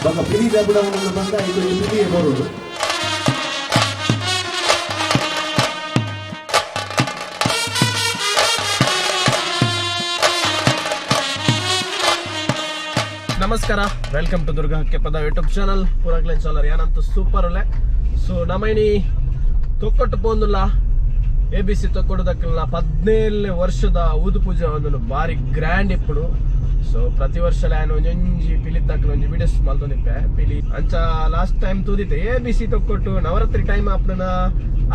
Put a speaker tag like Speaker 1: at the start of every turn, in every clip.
Speaker 1: ಬೊಕ ಪಿಲಿ ದಬ್ಬುಡವನನ್ನು ಬಂದ ಇದು ಪಿಲಿಯೇ ಬರುವುದು.
Speaker 2: ನಮಸ್ಕಾರ, welcome to Durga Hakkepada YouTube channel. ಪೂರಾಗ್ಲೆನ್ ಚಾನಲ್ ಏನಂತ ಸೂಪರ್ ಉಲ್ಲೆ. ಸೊ ನಮೈನಿ ತೊಕ್ಕೊಟ್ಟು ಪೋಂದುಲ್ಲ ಎ ಬಿ ಸಿ ತೊಕ್ಕೊಡುದಕ್ಕಲ್ಲ 17ನೇ ವರ್ಷದ ಊದು ಪೂಜೆ ಒಂದು ಬಾರಿ ಗ್ರ್ಯಾಂಡ್ ಇಪ್ಪುಡು. ಸೊ ಪ್ರತಿ ವರ್ಷ ನಾನು ಒಂಜೊಂಜಿ ಪಿಲಿ ತಕ್ಕಲು ಒಂಜಿ ವಿಡಿಯೋಸ್ ಮಲ್ತೊಂದಿಪ್ಪೆ ಪಿಲಿ ಅಂಚ. ಲಾಸ್ಟ್ ಟೈಮ್ ತೂದಿತ್ತೆ A B C Thokkottu Navaratri time ಆಪ್ನ,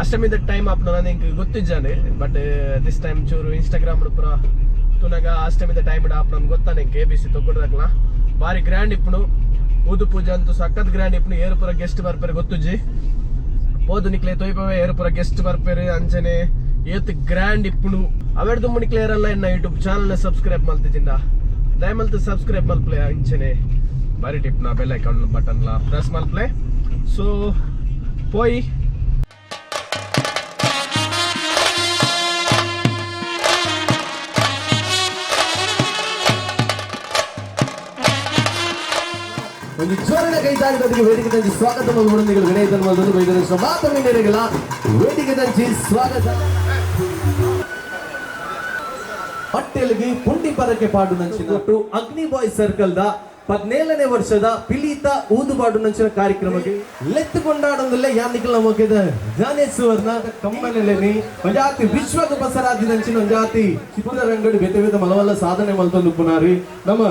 Speaker 2: ಅಷ್ಟಮಿದ ಟೈಮ್ ಆಪ್ನ ಎಂಕ್ ಗೊತ್ತಿಜ್ಜಾನೆ. ಬಟ್ this time ಚೂರು ಇನ್ಸ್ಟಾಗ್ರಾಮ್ ಪೂರ ತುನಗ ಅಷ್ಟಮಿದ ಟೈಮ್ ಆಪ್ ನಮ್ಗೆ ಗೊತ್ತಾನೆ. ಎ ಬಿ ಸಿ ತೊಕ್ಕೊಡುದಕ್ಲ ಬಾರಿ ಗ್ರ್ಯಾಂಡ್ ಇಪ್ಪುನು ಊದು ಪೂಜೆ ಅಂತೂ ಸಖತ್ ಗ್ರ್ಯಾಂಡ್ ಇಪ್ಪುನು. ಏರು ಪೂರ ಗೆಸ್ಟ್ ಬರ್ಪೇರು ಗೊತ್ತುಜ್ಜಿ, ಪೋದು ನಿಕ್ಲೆ ತೊಯ್ಪವೆ. ಏರು ಪೂರ ಗೆಸ್ಟ್ ಬರ್ಪೇರು, ಅಂಚನೆ ಏತ್ ಗ್ರ್ಯಾಂಡ್ ಇಪ್ಪುನು. ಅವೆಡ್ದು ಮುನಿಕ್ಲೆ ಏರಲ್ಲ ಎನ್ನ ಯೂಟ್ಯೂಬ್ ಚಾನಲ್ ಸಬ್ಸ್ಕ್ರೈಬ್ ಮಲ್ತಿಜಿಂದ ದಯಮಲ್ತು ಸಬ್ಸ್ಕ್ರೈಬ್ ಮಲ್ಪ್ಲೆ, ಅಂಚನೆ ಬಾರಿ ಟಿಪ್ನ ಬೆಲ್ ಐಕಾನ್ ಬಟನ್ ಲಾ ಪ್ರೆಸ್ ಮಲ್ಪ್ಲೆ. ಸೊ ಪೋಯಿ.
Speaker 1: ಒಂದು ಜೋರನ ಕೈತಾಳಿದೊಂದಿಗೆ ವೇದಿಕೆ ತಂಚಿ ಸ್ವಾಗತ ಮಲ್ಪುನೊಂದಿಗೆ ವಿನಯ್ ತನ್ಮಲ್ದೊಂದು ಬೈದನ ಮಾತ್ರ ಮಿನ್ನರಿಗಳ ವೇದಿಕೆ ತಂಚಿ ಸ್ವಾಗತ. ಪಟ್ಟೆಲ್ಗೆ ಪುಂಡಿ ಪರಕೆ ಪಾಡು ನಂಚಿನ ಒಟ್ಟು ಅಗ್ನಿ ಬಾಯ್ ಸರ್ಕಲ್ the 17ನೇ ವರ್ಷದ ಪಿಲೀತ ಊದುಪಾಡು ನಂಚಿನ ಕಾರ್ಯಕ್ರಮಕ್ಕೆ ಲೆತ್ತು ಕೊಂಡಾಡೊಂದುಲ್ಲ ಯಾನಿಕಲ್ ನಮಕಿದ ಜ್ಞಾನೇಶ್ ಸುವರ್ಣ ಕಮ್ಮನೆಲೆನಿ ಒಂಜಾತಿ ವಿಶ್ವದ ಬಸರಾದಿ ನಂಚಿನ ಒಂಜಾತಿ ಚಿತ್ರರಂಗಡಿ ಬೇತೆ ಬೇತೆ ಮಲವಲ್ಲ ಸಾಧನೆ ಮಲ್ತೊಂದು ಪುನಾರಿ. ನಮ್ಮ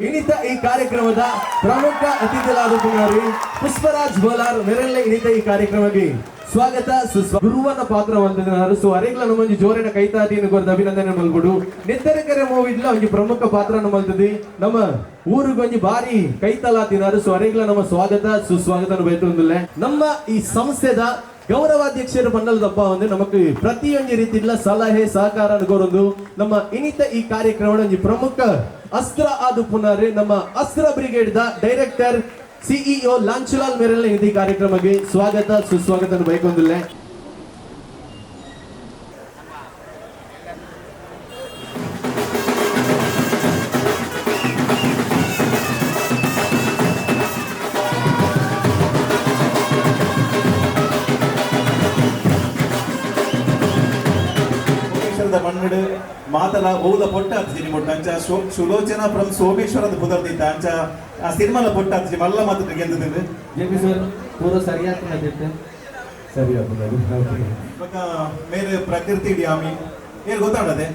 Speaker 1: ಇನಿತ ಈ ಕಾರ್ಯಕ್ರಮದ ಪ್ರಮುಖ ಅತಿಥಿಗಳಾದ ಪುನಾರಿ ಪುಷ್ಪರಾಜ್ ಬೋಲಾರ್ ಮೆರೆಲ್ಲ ಇನಿತ ಈ ಕಾರ್ಯಕ್ರಮಕ್ಕೆ ಸ್ವಾಗತ ಸುಸ್ವ ಗುರುವನ ಪಾತ್ರ ಹೊಂದಿದ್ದಾರೆ. ಸೊ ಅರೇಗ್ಲ ನಮ್ಮೊಂಜಿ ಜೋರಿನ ಕೈತಾಟಿಯನ್ನು ಕೊರದು ಅಭಿನಂದನೆ ಮಲ್ಕೊಡು. ನೆತ್ತರಕೆರೆ ಮೂವಿಡ್ಲ ಒಂಜಿ ಪ್ರಮುಖ ಪಾತ್ರನ ಮಲ್ತದಿ ನಮ್ಮ ಊರುಗೊಂಜಿ ಬಾರಿ ಕೈತಲಾತಿನಾರು. ಸೊ ಅರೇಗ್ಲ ನಮ್ಮ ಸ್ವಾಗತ ಸುಸ್ವಾಗತ ಬಯತೊಂದುಲ್ಲೆ. ನಮ್ಮ ಈ ಸಂಸ್ಥೆದ ಗೌರವಾಧ್ಯಕ್ಷರು ಮಂಡಲದಪ್ಪ ಒಂದು ನಮಕ್ ಪ್ರತಿಯೊಂದು ರೀತಿಯ ಸಲಹೆ ಸಹಕಾರ ಕೊರೊಂದು ನಮ್ಮ ಇನಿತ ಈ ಕಾರ್ಯಕ್ರಮ ಒಂಜಿ ಪ್ರಮುಖ ಅಸ್ತ್ರ ಆದು ಪುನರ್ ನಮ್ಮ ಅಸ್ತ್ರ ಬ್ರಿಗೇಡ್ the director CEO ಲಾಂಚುಲಾಲ್ ಮೇರೆಲ್ಲ ಈ ಕಾರ್ಯಕ್ರಮಕ್ಕೆ ಸ್ವಾಗತ ಸುಸ್ವಾಗತ ಬೈಕೊಂದಿಲ್ಲ.
Speaker 3: ಸೋಮೇಶ್ವರದ ಮಣ್ಣಡು ಮಾತಲ ಬಹುದ ಪೊಟ್ಟ ಅತ್ಜಿನಿ ಮೊಟ್ಟ ಅಂಚ ಸುಲೋಚನಾ ಫ್ರಮ್ ಸೋಮೇಶ್ವರದ ಪುದರ್ದಿತ್ತ ಅಂಚ ಆ ಸಿನಿಮಾಲ ಪೊಟ್ಟ ಅತ್ಜಿ ಮಲ್ಲ ಮಾತು ಗೆಂದದ್ದು.
Speaker 4: ಜೆ ಪಿ ಸರ್, ಪೂರ ಸರಿಯಾಗ್ತದೆ.
Speaker 1: ಸರಿ ಆಗ್ತದೆ.
Speaker 3: ಬೊಕ ಮೇರೆ ಪ್ರಕೃತಿ ಡ್ಯಾಮಿ ಏರ್ ಗೊತ್ತಾಡದೆ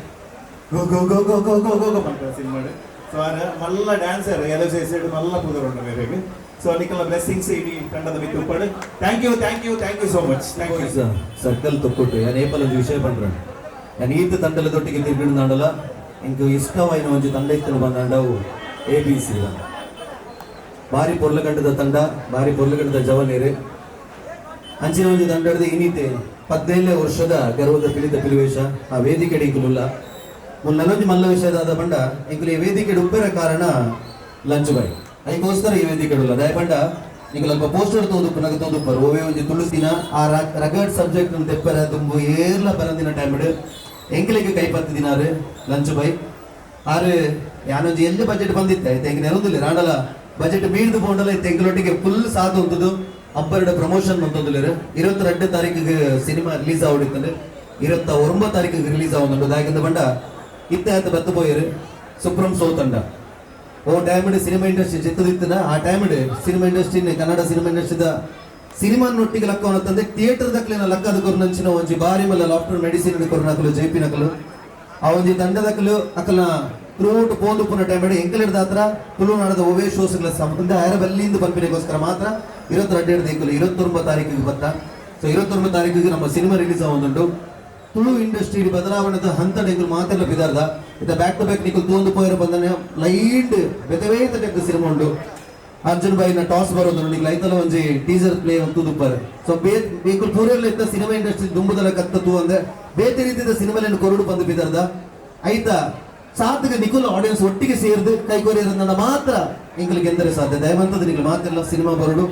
Speaker 3: ಗೋ ಗೋ ಗೋ ಗೋ ಗೋ ಗೋ ಗೋ ಗೋ ಪನ್ಪ ಸಿನಿಮಾಡ್. ಸೊ ಆರ್ ಮಲ್ಲ ಡ್ಯಾನ್ಸರ್ ಎಲೋ ಸೈಡ್ ಮಲ್ಲ ಪುದರ್ ಉಂಡು ಮೇರೆಗೆ. ಸೊ ನಿಕಲ್ನ ಬ್ಲೆಸ್ಸಿಂಗ್ಸ್ ಇಡೀ ತಂಡದ ಮಿತ್ತು ಉಪ್ಪಡು. Thank you, thank you, thank you so much, thank you.
Speaker 5: Circle Thokkottu ಯಾನ್ ಏಪಲ ಒಂಜಿ ವಿಷಯ ಪಂಡ್ರ, ಯಾನ್ ಈತ್ ತಂಡಲ ದೊಟ್ಟಿಗೆ ತಿರ್ಗಿಡ್ದಾಂಡಲ ಇಂಕ್ ಇಷ್ಟವಾಯಿನ ಒಂಜಿ ತಂಡ ಇತ್ತನ ಬಂದಾಂಡ ಅವು ಎ ಬಿ ಸಿ. ಬಾರಿ ಪೊರ್ಲಗಂಟದ ತಂಡ, ಬಾರಿ ಪೊರ್ಲಗಂಟದ ಜವನೇರು. ಅಂಚಿನ ಒಂಜಿ ತಂಡದ ಇನಿತೆ 17ನೇ ವರ್ಷದ ಗರ್ವದ ಪಿಲಿತ ಪಿಲಿವೇಶ ಆ ವೇದಿಕೆ ಇಂಕುಲುಲ್ಲ. ಮುಲ್ ನನೊಂಜಿ ಮಲ್ಲ ವಿಷಯದಾದ ಪಂಡ, ಇಂಕುಲು ಈ ವೇದಿಕೆ ಉಪ್ಪೆರ ಕಾರಣ ಲಂಚ್ ಬಾಯ್. ಐಕೋಸ್ಕರ ಈ ವೇದಿಕೆ ಉಲ್ಲ. ದಾಯ ಪಂಡ ನಿಕುಲು ಅಲ್ಪ ಪೋಸ್ಟರ್ ತೋದುಪ್ಪು ನಗ ತೋದುಪ್ಪರು ಓವೇ ಒಂಜಿ ತುಳುಸಿನ ಆ ರಗಡ್ ಸಬ್ಜೆಕ್ಟ್ ತೆಪ್ಪರ ತುಂಬು ಏರ್ಲ ಬರಂದಿನ ಟೈಮ್ ಎಂಕಲಿಗೆ ಕೈ ಪತ್ತಿದಿನಾರು ಲಂಚ್ ಬೈ ಆರು. ಯಾನೊಂಜಿ ಎಲ್ಲಿ ಬಜೆಟ್ ಬಂದಿತ್ತೆ ಆಯ್ತು ಎಂಕ್ ನೆರೊಂದಿಲ್ಲ ರಾಂಡಲ ಬಜೆಟ್ ಮೀರ್ದು ಪೋಂಡಲ ಇತ್ತೆ ಎಂಕಲೊಟ್ಟಿಗೆ ಫುಲ್ ಸಾಧು ಉಂಟುದು. ಅಬ್ಬರಡ ಪ್ರಮೋಷನ್ ಮಂತೊಂದುಲ್ಲೆರ್. 22 ತಾರೀಕಿಗೆ ಸಿನಿಮಾ ರಿಲೀಸ್ ಆವಡಿತ್ತಂಡು, 29 ತಾರೀಕಿಗೆ ರಿಲೀಸ್ ಆವೊಂದುಂಡು. ದಾಯೆಗಂದ ಪಂಡ ಇತ್ತೆ ಆತ ಬತ್ತು ಪೋಯೆರ್ ಸುಪ್ರಂ ಸೋ ತಂಡ. ಓ ಟೈಮ್ ಸಿನಿಮಾ ಇಂಡಸ್ಟ್ರಿ ಜೆತ್ತದಿತ್ತನ ಆ time cinema industry, Kannada cinema ಇಂಡಸ್ಟ್ರಿದ ಸಿನಿಮಾ ನೊಟ್ಟಿಗೆ ಲಕ್ಕ ತಂದೆ ಥಿಯೇಟರ್ ದಕ್ಲಿನ ಲಕ್ಕದ ಕೊರ್ನಂಚಿನ ಒಂಜಿ ಬಾರಿ ಮಲ್ಲ ಲಾಫ್ಟರ್ ಮೆಡಿಸಿನ್ ಕೊರ್ನಕಲು ಜೆ ಪಿ ನಕಲು. ಆ ಒಂಜಿ ತಂಡದಕಲು ಅಕಲ್ನ ಥ್ರೂಟ್ ಪೋಂದು ಪುನ ಟೈಮ್ ಎಂಕಲೆಡ್ ದಾತ್ರ ತುಳುನಾಡದ ಒವೇ ಶೋಸ್ಗಳ ಸಂಬಂಧ ಆರ ಬಲ್ಲಿಂದ ಪನ್ಪಿನಗೋಸ್ಕರ ಮಾತ್ರ 22 ಎಂಕಲು 29 ತಾರೀಕಿಗೆ ಬತ್ತ. ಸೊ 29 ತಾರೀಕಿಗೆ ನಮ್ಮ ಸಿನಿಮಾ ರಿಲೀಸ್ ಆವೊಂದುಂಡು. ತುಳು ಇಂಡಸ್ಟ್ರಿ ಬದಲಾವಣೆದ ಹಂತಡ್ ಎಂಕುಲು ಮಾತೆಲ್ಲ ಬಿದಾರ್ದ. ಇತ್ತ ಬ್ಯಾಕ್ ಟು ಬ್ಯಾಕ್ ನಿಕುಲು ತೂಂದು ಪೋಯರ ಬಂದನೆ ಲೈಂಡ್ ಬೇತೆ ಬೇತೆ ಟೈಪ್ ಸಿನಿಮಾ ಉಂಡು. ಅರ್ಜುನ್ ಬಾಯಿನ ಟಾಸ್ ಬರೋದು ನಿಕ್ಲು ಐತಲ ಒಂಜಿ ಟೀಸರ್ ಪ್ಲೇ ತೂದುಪ್ಪರೆ. ಸೊ ಬೇ ಎಂಕುಲು ಪೂರೆಲ್ಲ ಇತ್ತ ಸಿನಿಮಾ ಇಂಡಸ್ಟ್ರಿ ದುಂಬುದಲ ಕತ್ತ ತೂ ಅಂದ್ರೆ ಬೇತೆ ರೀತಿಯ ಸಿನಿಮಾಲೆನ್ ಕೊರಡು ಬಂದು ಬಿದಾರ್ದ. ಐತ ಸಾತ್ಗ ನಿಕುಲು ಆಡಿಯನ್ಸ್ ಒಟ್ಟಿಗೆ ಸೇರ್ದು ಕೈಕೊರಿಯರನ್ನ ಮಾತ್ರ ಎಂಕುಲು ಗೆಂದರೆ ಸಾಧ್ಯ. ದಯವಂತದ ನಿಕುಲು ಮಾತೆಲ್ಲ ಸಿನಿಮಾ ಬರೋಡು,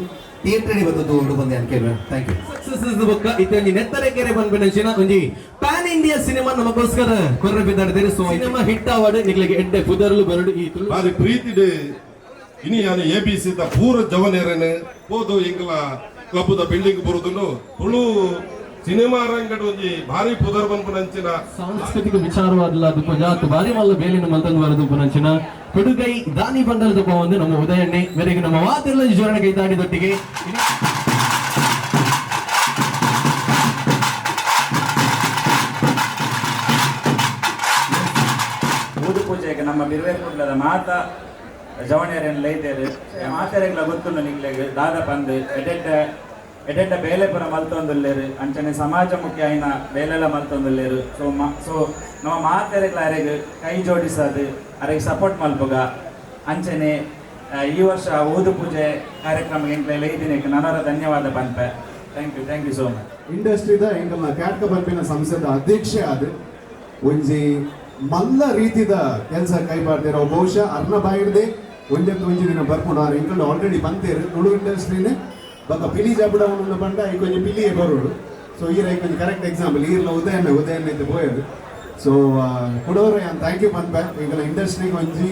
Speaker 5: ಥಿಯೇಟರ್ ಬತ್ತು ತೂಡು ಬಂದೆ ಅನ್ಕೇಳ್ವೆ. Thank you.
Speaker 1: Success ಬೊಕ್ಕ ಇತ್ತೆ ಒಂಜಿ ನೆತ್ತರೆ ಕೆರೆ ಪನ್ಪಿನಂಚಿನ ಒಂಜಿ ಪ್ಯಾನ್ ಇಂಡಿಯಾ ಸಿನಿಮಾ ನಮಗೋಸ್ಕರ ಕೊರ್ರ ಬಿದ್ದಾಡ್ತೀರಿ. ಸೊ ಸಿನಿಮಾ ಹಿಟ್ ಆವಡ್, ನಿಕ್ಲೆಗೆ ಎಡ್ಡೆ ಪುದರ್ಲು ಬರಡು ಈ ತುಳು
Speaker 6: ಬಾರಿ ಪ್ರೀತಿಡೆ. ಇನಿ ಯಾನು ಎ ಬಿ ಸಿ the ಪೂರ ಜವನೇರನ್ ಪೋದು ಎಂಕಲ ಕ್ಲಬ್ದ ಬಿಲ್ಡಿಂಗ್ ಬರುದುನು ತುಳು ಸಿನಿಮಾ ರಂಗಡ್ ಒಂಜಿ ಭಾರಿ ಪುದರ್ ಪನ್ಪುನಂಚಿನ
Speaker 4: ಸಾಂಸ್ಕೃತಿಕ ವಿಚಾರವಾದಲ ಅದು ಜಾತ್ ಬಾರಿ ಮಲ್ಲ ಬೇಲಿನ ಮಲ್ತಂದು ಬರದು ಪುನಂಚಿನ ಕೊಡುಗೈ ದಾನಿ ಬಂಡಲದ ಒಂದು ನಮ್ಮ ಉದಯಣ್ಣೆ ಮೇರೆಗೆ ನಮ್ಮ ವಾತಿರ್ಲ ಜೋರಣ ಕೈತಾಡಿದೊಟ್ಟಿಗೆ.
Speaker 7: ಊದು ಪೂಜೆಗೆ ನಮ್ಮ ಬಿರುವೇರ್ಕುಡ್ಲದ ಮಾತ ಜವಣಿಯರೇನು ಲೈತೇರು ಮಾತೆರೆಗ್ಲ ಗೊತ್ತುಂಡು ನಿಕ್ಲೆಗ್ ದಾದ ಪಂದ್ ಎಡೆಡ್ಡ ಎಡೆಡ್ಡ ಬೇಲೆ ಪುರ ಮಲ್ತೊಂದುಲ್ಲೇರು ಅಂಚನೆ ಸಮಾಜ ಮುಖ್ಯ ಆಯಿನ ಬೇಲೆಲ ಮಲ್ತೊಂದುಲ್ಲೇರು. ಸೊ ಸೊ ನಮ್ಮ ಮಾತೆರೆಗ್ಲ ಅರೆಗ್ ಕೈ ಜೋಡಿಸದು ಅರೆಗ್ ಸಪೋರ್ಟ್ ಮಲ್ಪುಗ. ಅಂಚನೆ ಈ ವರ್ಷ ಊದು ಪೂಜೆ ಕಾರ್ಯಕ್ರಮ ಎಂಕ್ಲೆ ಲೈದಿನಕ್ಕೆ ನನರ ಧನ್ಯವಾದ ಪನ್ಪೆ. Thank you, thank you so much.
Speaker 3: ಇಂಡಸ್ಟ್ರಿದ ಎಂಕಲ್ನ ಕ್ಯಾಟ್ಕ ಪನ್ಪಿನ ಸಂಸ್ಥೆದ ಅಧ್ಯಕ್ಷೆ ಅದು ಒಂಜಿ ಮಲ್ಲ ರೀತಿದ ಕೆಲಸ ಕೈಪಾಡ್ತಿರೋ ಬಹುಶಃ ಅರ್ನ ಬಾಯಿಡ್ದೆ ಒಂಜೆತ್ತು ಒಂಜಿ ದಿನ ಬರ್ಪುಂಡು. ಆರ್ ಎಂಕಲ್ ಆಲ್ರೆಡಿ ಬಂತೇರು ತುಳು ಇಂಡಸ್ಟ್ರಿನೇ ಬೊಕ್ಕ ಪಿಲಿ ಜಬುಡವನ ಪಂಡ ಐಕೊಂಜಿ ಒಂಜಿ ಪಿಲಿಯೇ ಬರೋಡು. ಸೊ ಈರ ಐಕೊಂಜಿ ಕರೆಕ್ಟ್ ಎಕ್ಸಾಂಪಲ್ ಈರ್ಲ ಉದಯಣ್ಣ ಉದಯಣ್ಣ ಇತ್ತು ಪೋಯದು. ಸೊ ಕುಡೋರ ಯಾನ್ thank you ಪನ್ಪೆ. ಎಂಕಲ್ನ ಇಂಡಸ್ಟ್ರಿಗೆ ಒಂಜಿ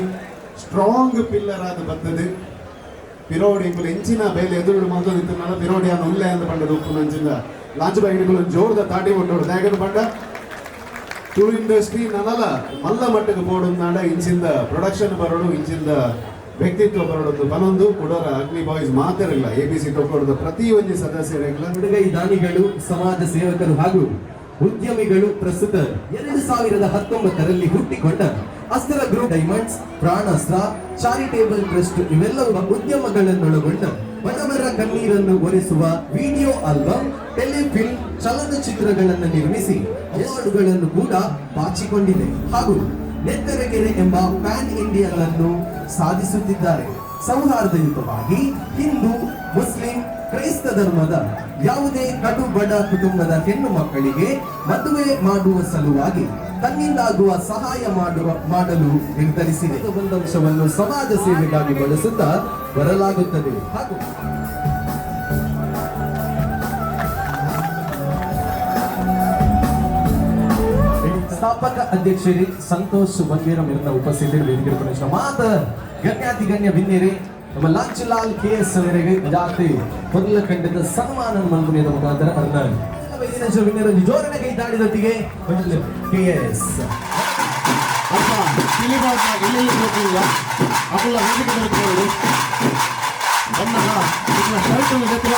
Speaker 3: ಸ್ಟ್ರಾಂಗ್ ಪಿಲ್ಲರ್ ಆದ್ ಬರ್ತದೆ. ಪಿರೋಡಿ ಇಂಕುಲು ಎಂಚಿನ ಬೇಲೆ ಎದುರು ಮಲ್ತೊಂದಿತ್ತುನಲ್ಲ ಪಿರೋಡಿ ಆನ್ ಉಲ್ಲೆ ಅಂದ್ ಪಂಡದು ಉಪ್ಪುನಂಚಿನ ಲಾಂಚ್ ಬೈಡಿಗಳು ಜೋರ್ದ ತಾಟಿ ಕೊಟ್ಟೋಡು ದಾಯೆಗ್ ಪಂಡ ತುಳು ಇಂಡಸ್ಟ್ರಿ ನನಲ ಮಲ್ಲ ಮಟ್ಟಕ್ಕೆ ಪೋಡುಂದಾಂಡ ಇಂಚಿಂದ ಪ್ರೊಡಕ್ಷನ್ ಬರೋಡು ಇಂಚಿಂದ ವ್ಯಕ್ತಿತ್ವ ಬರೋಡು ಪನೊಂದು ಕುಡೋರ ಅಗ್ನಿ ಬಾಯ್ಸ್ ಮಾತಿರಲ್ಲ ಎ ಬಿ ಸಿ ತೊಕೊಡದ ಪ್ರತಿ ಒಂಜಿ ಸದಸ್ಯರಿಲ್ಲ.
Speaker 1: ಕೊಡುಗೈ ದಾನಿಗಳು, ಸಮಾಜ ಸೇವಕರು ಹಾಗೂ ಉದ್ಯಮಿಗಳು ಪ್ರಸ್ತುತ 2019ರಲ್ಲಿ ಹುಟ್ಟಿಕೊಂಡ Astra group, diamonds, Pranastra charitable trust ಇವೆಲ್ಲವೂ ಉದ್ಯಮಗಳನ್ನೊಳಗೊಂಡ ಬಡವರ ಕಣ್ಣೀರನ್ನು ಒರೆಸುವ ವಿಡಿಯೋ ಆಲ್ಬಮ್, ಟೆಲಿಫಿಲ್ಮ್, ಚಲನಚಿತ್ರಗಳನ್ನು ನಿರ್ಮಿಸಿ ಅವಾರ್ಡ್ಗಳನ್ನು ಕೂಡ ಬಾಚಿಕೊಂಡಿದೆ ಹಾಗೂ ನೆತ್ತರಕೆರೆ ಎಂಬ ಪ್ಯಾನ್ ಇಂಡಿಯಾಗಳನ್ನು ಸಾಧಿಸುತ್ತಿದ್ದಾರೆ. ಸೌಹಾರ್ದಯುತವಾಗಿ ಹಿಂದೂ, ಮುಸ್ಲಿಂ, ಕ್ರೈಸ್ತ ಧರ್ಮದ ಯಾವುದೇ ಕಡು ಬಡ ಕುಟುಂಬದ ಹೆಣ್ಣು ಮಕ್ಕಳಿಗೆ ಮದುವೆ ಮಾಡುವ ಸಲುವಾಗಿ ತನ್ನಿಂದಾಗುವ ಸಹಾಯ ಮಾಡಲು ನಿರ್ಧರಿಸಿದೆ. ಬಂದಂಶವನ್ನು ಸಮಾಜ ಸೇವೆಗಾಗಿ ಬಳಸುತ್ತಾ ಬರಲಾಗುತ್ತದೆ. ಹಾಗೂ ಸ್ಥಾಪಕ ಅಧ್ಯಕ್ಷರಿ ಸಂತೋಷ್ ಬಂಗೇರ ಮಿರ್ನ ಉಪಸ್ಥಿತರು ವೇದಿಕೆ ಮಾತ ಗಣ್ಯಾತಿ ಗಣ್ಯ ಬಿನ್ನೇರಿ ನಮ್ಮ ಲಾಂಚುಲಾಲ್ ಕೆ ಎಸ್ ಅವರಿಗೆ ಜಾತಿ ಮೊದಲ ಖಂಡದ ಸನ್ಮಾನ ಮಲ್ಪುನಿಯದ ಮುಖಾಂತರ ಅರ್ನ ಜೋರನ ಕೈ ತಾಡಿದೊಟ್ಟಿಗೆ ಕೆ ಎಸ್
Speaker 8: ಅಪ್ಪ ಪಿಲಿಬಾಟ ಇಲ್ಲೆಲ್ಲಿ ಹೋಗಲಿಲ್ಲ ಅಪ್ಪಲ್ಲ ವೇದಿಕೆ ಬರ್ತೇವೆ ಬಣ್ಣದ ನಿಮ್ಮ ಶರ್ಟ್ ಜೊತೆ.